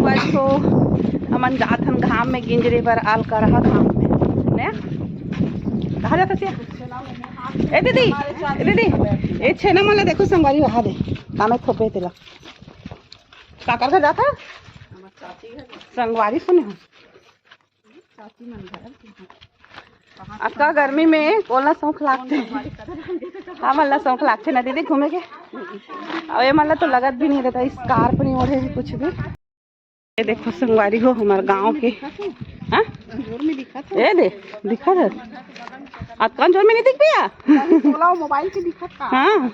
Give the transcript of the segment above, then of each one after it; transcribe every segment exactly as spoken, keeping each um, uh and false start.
आज तो हमन जात हन घाम में गिंजरे बर, आल करहा घाम में। ने? कहाँ जात हस या? ए दीदी, ए दीदी, ए छेना मन ला देखो संगवारी, वहा दे। कामे थोपे तेला। काकर घर जात हस? संगवारी सुने हो? अतका गर्मी में कोन ला शौक लागथे? हमन ला शौक लागथे ना दीदी घूमे के। अउ ये मन ला तो लगत भी नहीं रहता, scarf नहीं ओढ़े हे कुछ भी। ये देखो संगवारी हो, हमर गांव के। हाँ? अंजोर में दिखत हे। ए दे, दिखत हे। अतका अंजोर में नहीं दिख भैया? तोला मोबाइल के दिखत का? हाँ।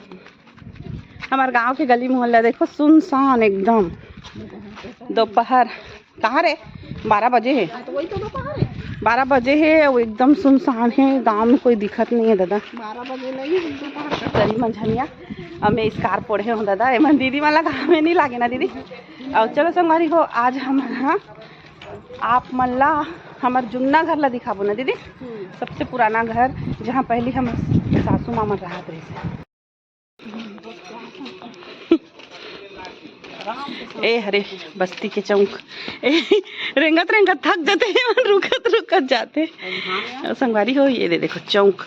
हमर गांव के गली मोहल्ला देखो, सुनसान एकदम। दोपहर कहाँ रे, बारह बजे हे। हाँ, तो वही तो दोपहर हे। बारह बजे हे, अउ एकदम सुनसान हे, गांव में कोई दिखत नहीं हे दादा। बारह बजे नहीं, दोपहर का। गली मंझनिया, अब मैं scarf ओढ़े हूँ दादा, एमन दीदी मन ला घाम में नहीं लागे ना दीदी। अउ चलो संगवारी हो, आज हम, हाँ, आप मन ला हमर जुन्ना घर ला दिखाबो ना दीदी। हम्म। सबसे पुराना घर, जहाँ पहली हम सासू माँ मन रहत रहिस। ए हरे बस्ती के चौक। ए, रेंगत रेंगत थक जाते हैं, रुकत रुकत जाते। संगवारी हो, ये दे देखो चौक,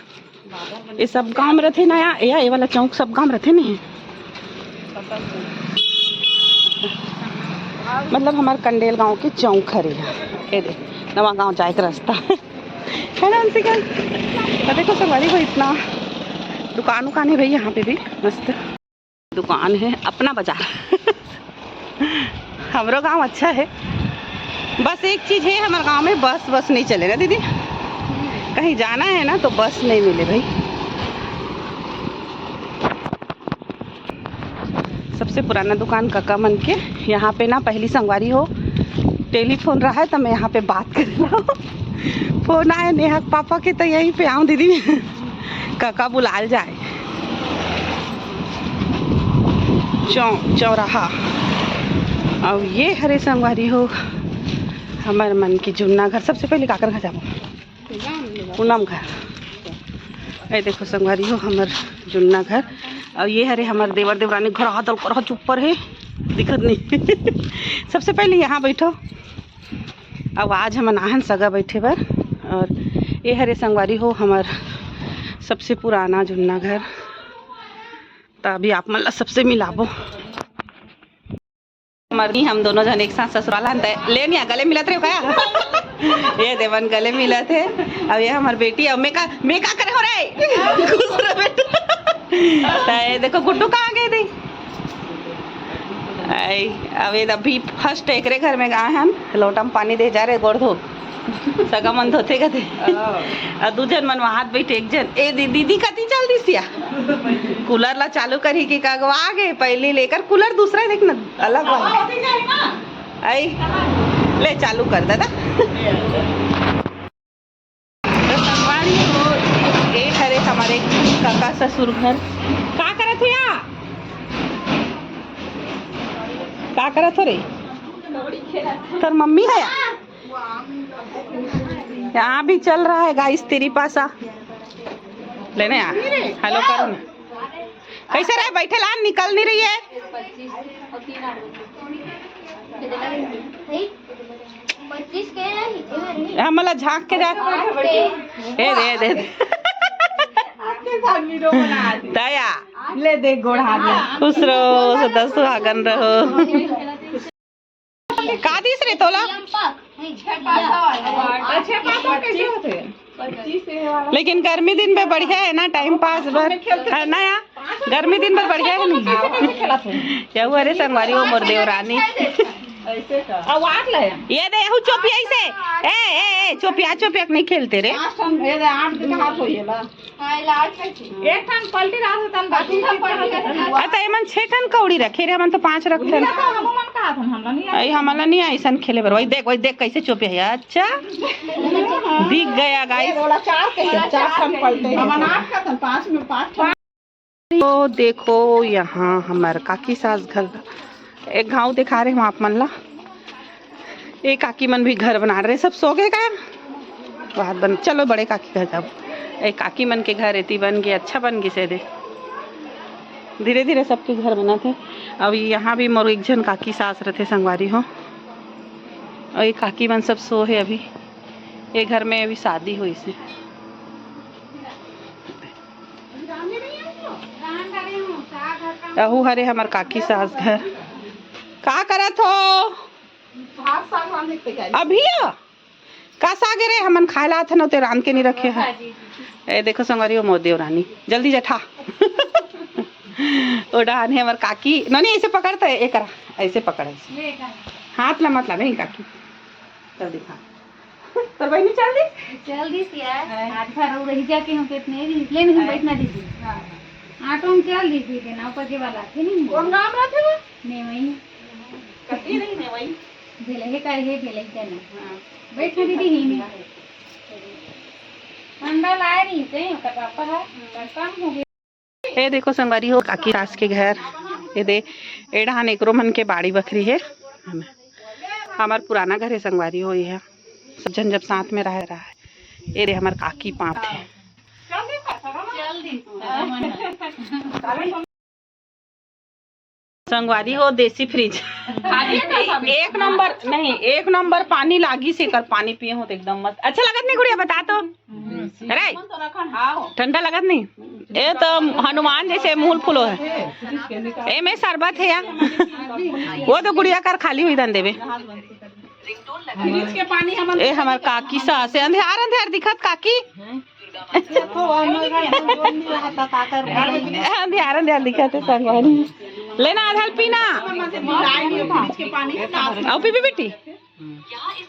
ये सब गांव में रथे ना या, या ये वाला चौक सब गांव में रथे नहीं। मतलब हमार कंडेल गांव के चौक हरे, ये दे नवा गांव जाए के रास्ता। है ना अंशिका? तो देखो संगवारी हो, इतना दुकान उकान है भाई यहाँ पे भी, मस्त दुकान है, अपना बाजार। हमरो गांव अच्छा है, बस एक चीज है, हमारे गांव में बस, बस नहीं चले ना दीदी, कहीं जाना है ना तो बस नहीं मिले भाई। सबसे पुराना दुकान कका मन के। यहाँ पे ना पहली संगवारी हो टेलीफोन रहा है तो मैं यहाँ पे बात कर रहा हूँ। फोन आए नेहा के पापा के तो यहीं पे आऊँ दीदी, कका बुलाल जाए। चौ चौराहा। अब ये हरे संगवारी हो हमर मन के जुन्ना घर। सबसे पहले काकर घर जाबो? पूनम घर। ए देखो संगवारी हो हमर जुन्ना घर। और ये हरे हमर देवर देवरानी घर, आदल कर ऊपर है, दिखत नहीं। सबसे पहले यहाँ बैठो। अब आज हमन आहन सगा बैठे बर। और ये हरे संगवारी हो हमर सबसे पुराना जुन्ना घर। त अभी आप मन ला सबसे मिलाबो। मरनी हम दोनों जन एक साथ ससुराल हन, त ले निया गले मिलत रहे का? ये देवन गले मिलत है। अब ये हमार बेटी, अब मैं का, मैं का करे हो रे? खुश रहो बेटा। त ये देखो गुड्डू कहाँ गए दी? आई, अब ये अभी फर्स्ट एकरे घर में गए हन, लोटा में पानी दे जा रहे, गोड़ धो। सगा मन धोथे कथे। हाँ। अउ दू झन मन वहां बैठे, एक झन ए दी-, दीदी कति चल दिस या? कूलर ला चालू करही कि का गवा गे, पहली लेकर कूलर दूसरा देख ना, अलग वाला। आई, ले चालू कर दादा। तो संगवारी हो, एक हरे हमारे काका ससुर घर। का करत हो या? का करत हो रे? तोर मम्मी है या? यहाँ भी चल रहा है गाइस, तेरी पासा। लेने आ, हेलो करो ना। कैसे रहे बैठे लान, निकल नहीं रही है। पच्चीस के है, हमला झांक के जा। ए दे दे। दया। ले दे गोड़ हाथ में। खुश रहो, सदा सुहागन रहो। का दिस रे तोला? छह पास कैसे होते? लेकिन गर्मी दिन में बढ़िया है ना, टाइम पास बर। है ना या? गर्मी दिन बर बढ़िया है नहीं? यहू अरे संगवारी हो मोर देवरानी। ऐसे का? अब आठ ले। ये दे, यहू चोपिया इसे। ए, ए, ए, चोपिया, चोपिया नहीं खेलते रे। पाँच ठन, ये दे, आठ के हाथ होइए ला। हाँ, इलाज कैसे? एक ठन पलटी रहा था, तन बाकी कितना पलटी रहा था? अरे, त एमन छह ठन कौड़ी रखे रे, हमन तो पाँच रखथन। उन्हीं का तो हमन कहा था, हमला नहीं आई। आई, हमला नहीं आई, ऐसन खेले बर। वही देख, वही देख, कैसे चोपिया है। अच्छा, दिख गया, गाइस। ये वाला चार कैसे? चार ठन पलटे हैं। हमन आठ का था, पाँच में पाँच ठन। तो देखो, यहाँ हमर काकी सास घर, एक घाव दिखा रहे हम आप मन ला। ए काकी मन भी घर बना रहे, सब सो गए का? बात बन, चलो बड़े काकी घर जाओ। ए काकी मन के घर एती बन गए, अच्छा बन गए से दे। धीरे धीरे सबके घर बनत हे। अब यहाँ भी मोर एक झन काकी सास रथे संगवारी हो। अउ ये काकी मन सब सो हे अभी। ये घर में अभी शादी होइस हे। अहू हरे हमर काकी सास घर। का करत हो? भात साग रांधे के तैयारी। अभी आ? का साग रे? हमन खाए ला आथन, ओते रांध के नहीं रखे हे। ए देखो संगवारी, वो मोर देवरानी, जल्दी जठा। ओ डहान हे हमर काकी। नोनी, ऐसे पकड़ तो, एकरा ऐसे पकड़, ऐसे। हाथ ला मत लावे काकी। चल दिखा। तोर बहिनी चल दी? चल दी सिया। हाँ। आज भर रही जाके हम कितने दिन ले नहीं हाँ। बैठना दीदी। हाँ। ऑटो में चल दी थी, देना ऊपर के वाला थे नहीं। कौन गांव में थे वो? नेवई। कती नहीं नेवई। भेले हे का हे भेले ही जाना। हाँ। बैठना दीदी ही में। ठंडा लाए नहीं थे, ओकर पापा है, कम हो गया। ए देखो संगवारी हो, काकी सास के घर। ए दे, ए डहान एकरो मन के बाड़ी बखरी हे। हमर पुराना घर हे संगवारी हो, ये सब झन जब साथ में रहे रहा। ए दे, हमर काकी पाँत हे। संगवारी हो, देसी फ्रिज। एक नंबर, नहीं, एक नंबर पानी लागी से कर, पानी पिए हो तो एकदम मस्त। अच्छा लगत नहीं गुड़िया, बता तो। अरे, ठंडा लगत नहीं? ए तो हनुमान जैसे मुंह फुलो हे। ए में शरबत हे या? वो तो गुड़िया कर खाली हुई धन देवे। फ्रिज के पानी हमन ए हमर काकी सास हे, अंधियार अंधियार दिखत काकी। देखो, हमर घर में जोन नहीं रहा था, का कर बोले? अंधियार अंधियार दिखत हे संगवारी। लेना आधा पीना। हमन से मिलाए नहीं फ्रिज के पानी। आओ पी पी बेटी।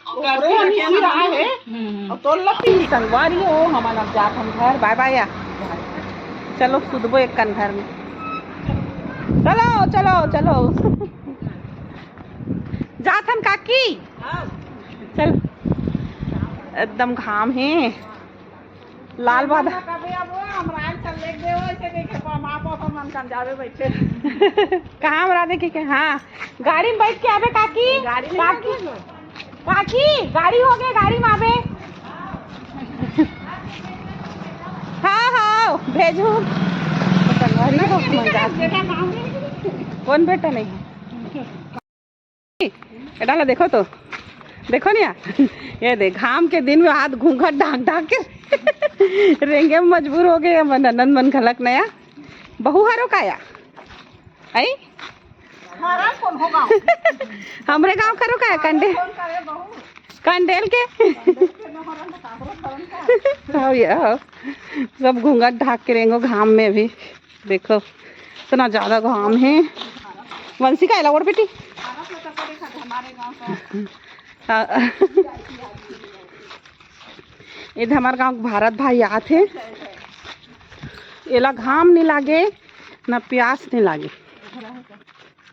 ओकरे में की रहा है? और तोर लपी संगवारी हो, हमन अब जात हन घर। बाय बाय या। चलो सुतबो एक कन घर में। चलो, चलो, चलो। जात हन काकी। चल। एकदम घाम हे। लाल बादल। कभी अब वो हमरा चल ले दे, वैसे देखे, माँ पापा मन कन जावे बैठे। कहाँ हमरा देखे के? हाँ, गाड़ी में बैठ के आबे काकी। गाड़ी में काकी। बैठ के। काकी, गाड़ी हो गए, गाड़ी में आबे। हाँ, हाँ, भेजू। संगवारी हो, मजा। बेटा, गाँव में। कौन बेटा नहीं? एटा ला देखो तो, देखो निया, ये देख, घाम के दिन में हाथ घूंघट ढाक ढाक के रेंगे में मजबूर हो गए हमर ननद मन घलक नया। बहू हरो काया? आई? हरा कौन होगा? हमरे गांव करो काया? कंडे-, कौन करे बहू? कंडेल के? कंडेल के न हरन त काकरो हरन का? हाँ, ये, हाँ। सब घूंघट ढाक के रेंगो घाम में भी। देखो, इतना ज्यादा घाम हे। वंशिका, एला ओढ़ बेटी। हाँ। ए दे हमर गांव भारत भाई आथे। एला घाम नहीं लागे, ना प्यास नहीं लागे।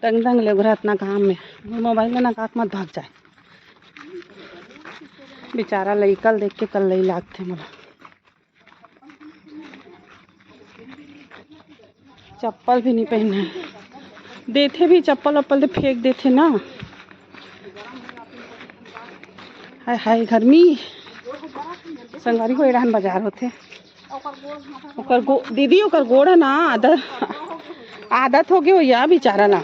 टंग टंग ले उघरा इतना घाम में। मोबाइल ना काख मत भाग जाए। बेचारा लइका ल देख के कल्लई लागथे मोला। चप्पल भी नहीं पहने। देथे भी चप्पल वप्पल तो फेंक देथे ना। हाय हाय गर्मी। संगवारी हो, एड़ान बाजार होथे। ओकर गो-, दीदी ओकर गोड़ है ना, आदत, आदत हो गई हो या बेचारा ला।